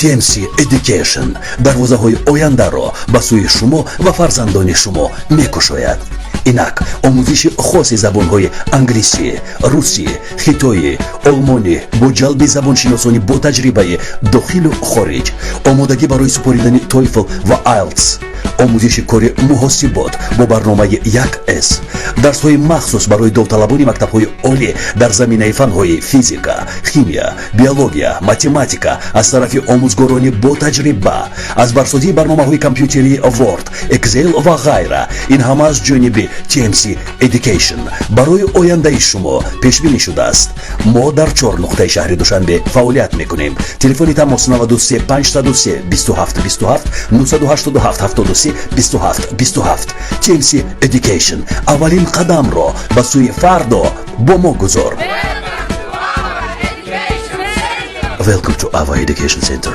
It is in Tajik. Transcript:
TMC Education дарвозаҳои ояндаро ба сӯи шумо ва фарзандони шумо мекушояд. Инак, омӯзиши хоси забонҳои англисӣ, русӣ, хитоӣ, олмонӣ бо ҷалби забоншиносони ботаҷрибаи дохилу хориҷ, омодагӣ барои супоридани TOEFL ва IELTS, омӯзиши кори муҳосибот бо барномаи 1С, дарсҳои махсус барои довталабони мактабҳои олӣ дар заминаи фанҳои физика, химия, биология, математика аз тарафи омӯзгорони ботаҷриба, аз барсозии барномаҳои компютерии Word, Excel ва ғайра. Ин ҳама аз ҷониби TMC Education барои ояндаи шумо пешбинӣ шудааст. Мо дар чор нуқтаи шаҳри Душанбе фаъолият мекунем. Телефони тамос: 93 503 27 27, 987 73 27 27. TMC Education: аввалин қадамро ба сӯи фардо бо мо гузор. Welcome to our education center.